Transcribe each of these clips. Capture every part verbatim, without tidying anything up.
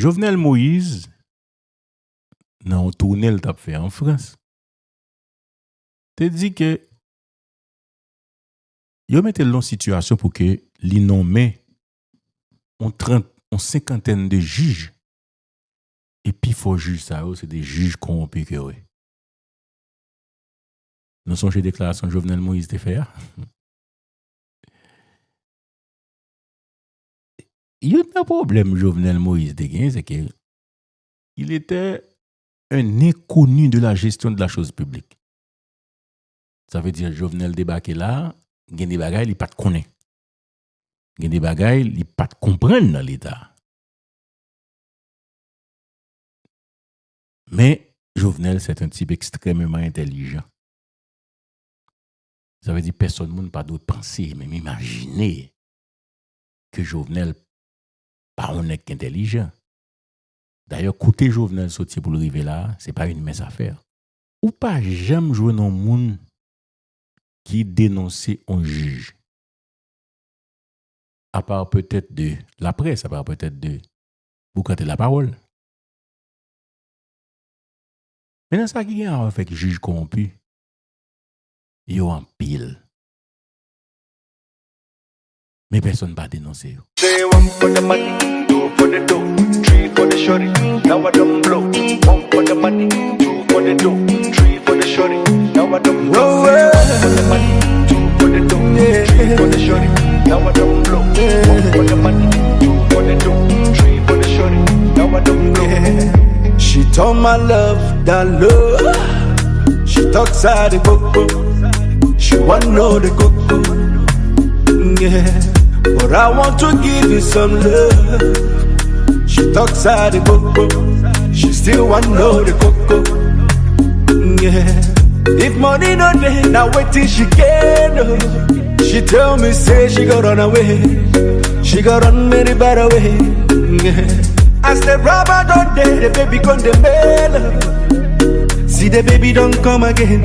Jovenel Moïse, nan yon toune l t ap fè an Frans, te di ke yo mete l nan yon sitiyasyon pou ke li nonmen yon trant, yon senkantèn de jij. E pifò jij sa yo, se de jij kowonpi ke yo ye. Nou sonje deklarasyon Jovenel Moïse te fè a? Youn nan pwoblèm Jovenel Moïse te gen, se ke il était un inconnu de la gestion de la chose publique. Sa vle di, Jovenel debake la, gen de bagay li pa t konnen. Gen de bagay li pa t konprann nan Leta. Men, Jovenel, c'est un type extrêmement intelligent. Sa vle di, pèsòn moun pa dwe panse, menm imajine ke Jovenel pa yon nèg ki entèlijan. Dayè, kote Jovenel soti pou l rive la a, se pa yon mens afè. Ou pa janm jwenn yon moun ki denonse yon jij. Apa petèt de laprès, apa petèt de boukante lapawòl. Men nan sa ki gen a wè avèk jij kowonpi, yo anpil. Men pèsonn pa denonse yo. Say one for the money, two for the dough, three for the shorty. Now I don't blow. One for the money, two for the dough, three for the shorty. Now I don't blow. Say one for the money, two for the dough, three for the shorty. Now I don't blow. One for the money, two for the dough, three for the shorty. Now I don't blow. She told my love that love. She talks out the coco. She want know the coco. Yeah. But I want to give you some love. She talks out the coco. She still want know the coco. Yeah. If money no dey, na wetin she get, oh. She tell me say she go run away. She go run many far away. Yeah. As the rubber don dey, the baby come dey mellow. See the baby don come again.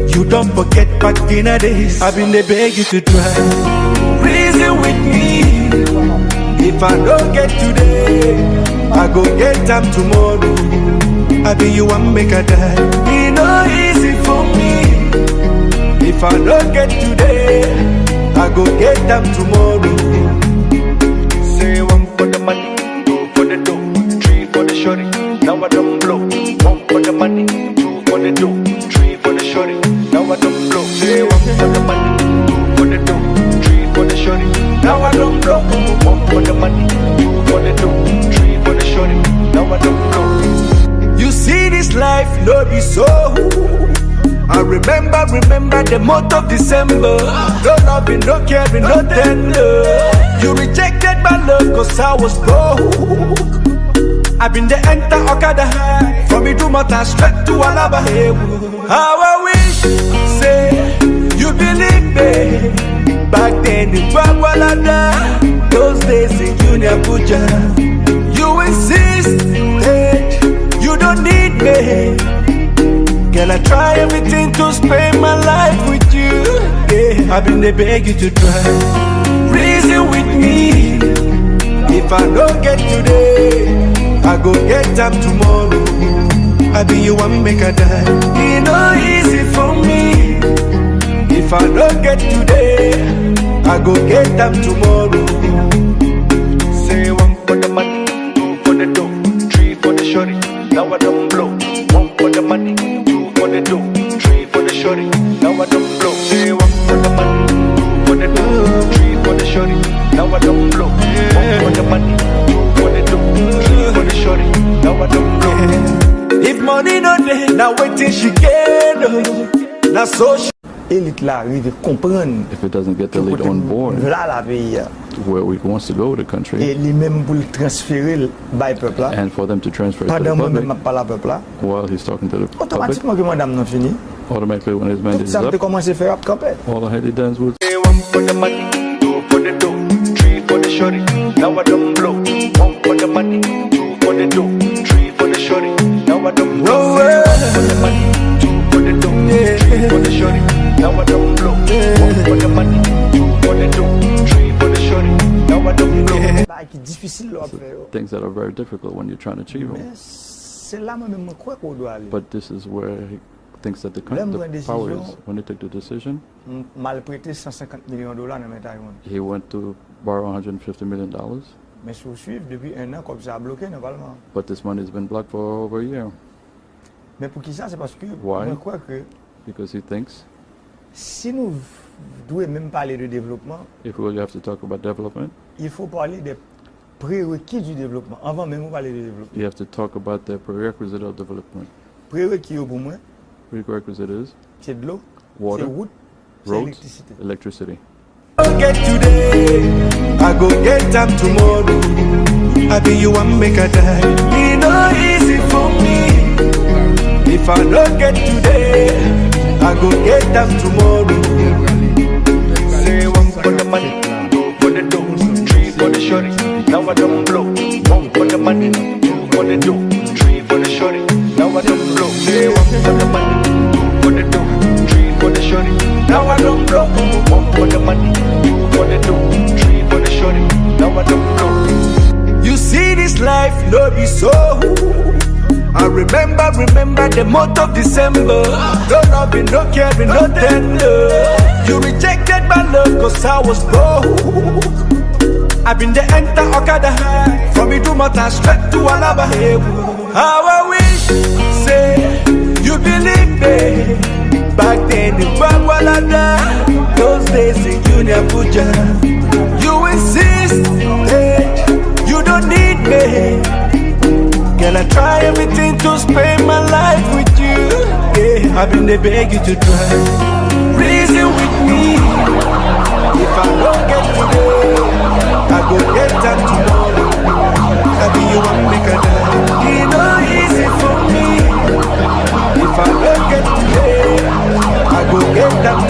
You don forget back in the days. I been dey beg you to try. Reason with me. If I no get today, I go get am tomorrow. I be you wan make I die. E no easy for me. If I no get today, I go get am tomorrow. Say one for the money, two for the dough, three for the shorty. Now I don't blow. One for the money, two for the dough, three for the shorty. Now I don't blow. Say one for the money, two for the dough, three for the shorty. Now I don't blow. One for the money, two for the dough, three for the shorty. Now I don't blow. You see this life no be so. I remember, remember the month of December. No loving, no caring, no tender. You rejected my love 'cause I was broke. I been dey enter Okada from Idumota straight to Alaba. How I wish say you believe me. Back then in Gwagwalada, those days in Junior Abuja, you insisted you don't need me. Girl, I try everything to spend my life with you. Yeah, I been dey beg you to try. Reason with me. If I no get today, I go get am tomorrow. I be you wan make I die. E no easy for me. If I no get today, I go get am tomorrow. Say one for the money, two for the dough, three for the shorty. Now I don't blow. One for the money, two for the dough, three for the shorty. Now I don't blow. Say one for the money, two for the dough, three for the shorty. Now I don't blow. One for the money, two for the dough, three for the shorty. Now I don't blow. If money no dey, na wetin she get, oh. Na so she Elit la rive konprann If it doesn't get the ki elite kote on board, la la peyi a. Where we wants to go with the country, E li menm pou l transfere l bay pèp la. And for them to transfer it to the public, pandan mwen menm m ap pale a pèp la, while he's talking to the public, otomatikman ke manda m nan fini. Automatically when his mandate is up, tout sa m te kòmanse fè yo ap kanpe. All I had done was Say one for the money, two for the dough, three for the shorty. Now I don't blow. One for the money, two for the dough, three for the shorty. Now I don't blow. One for the money, two for the dough, three for the shorty. Now I don't blow. One for the money, two for the dough, three for the shorty. Now I don't blow. ki difisil lè w ap fè yo. Things that are very difficult when you're trying to achieve them. Men se la mwen menm mwen kwè ke w dwe ale. But this is where he thinks that the, Lè m the pran power desizyon, is. When he took the decision, m m al prete san senkant milyon dola nan men Taiwan. He went to borrow one hundred fifty million dollars, Men si w swiv, depi en an, kòb sa a bloke nan palman. But this money has been blocked for over a year. Men poukisa? Se paske Why? Mwen kwè ke Because he thinks si nou v- dwe menm pale de devlopman, if we really have to talk about development, il faut parler des prérequis du développement. Anvan menm ou pale de devlopman. You have to talk about the prerequisite of development. Prereki yo pou mwen, Prerequisite is se dlo, water, se wout, se roads, elektrisite. Electricity. Get today, I go get am tomorrow. I be you wan make I die. E no easy for me. If I no get today, I go get am tomorrow. Say one for the money, two for the dough, three for the shorty. Now I don't blow. One for the money, two for the dough, three for the shorty. Now I don't blow. Say one for the money, two for the dough, three for the shorty. Now I don't blow. One for the money, two for the dough, three for the shorty. Now I don't blow. You see this life no be so. I remember, remember the month of December. No loving, no caring, no tender. You rejected my love cause I was broke. I been the enter Okada from Idumota straight to Alaba. How I wish say you believe me. Back then in Gwagwalada, those days in Junior Abuja. You insist, hey, you don't need me. Girl, I try everything to spend my life with you. Yeah, I been dey beg you to try. Reason with me. If I don't get today, I go get am tomorrow. I be you wan make I die. E no easy for me. If I don't get today, I go get am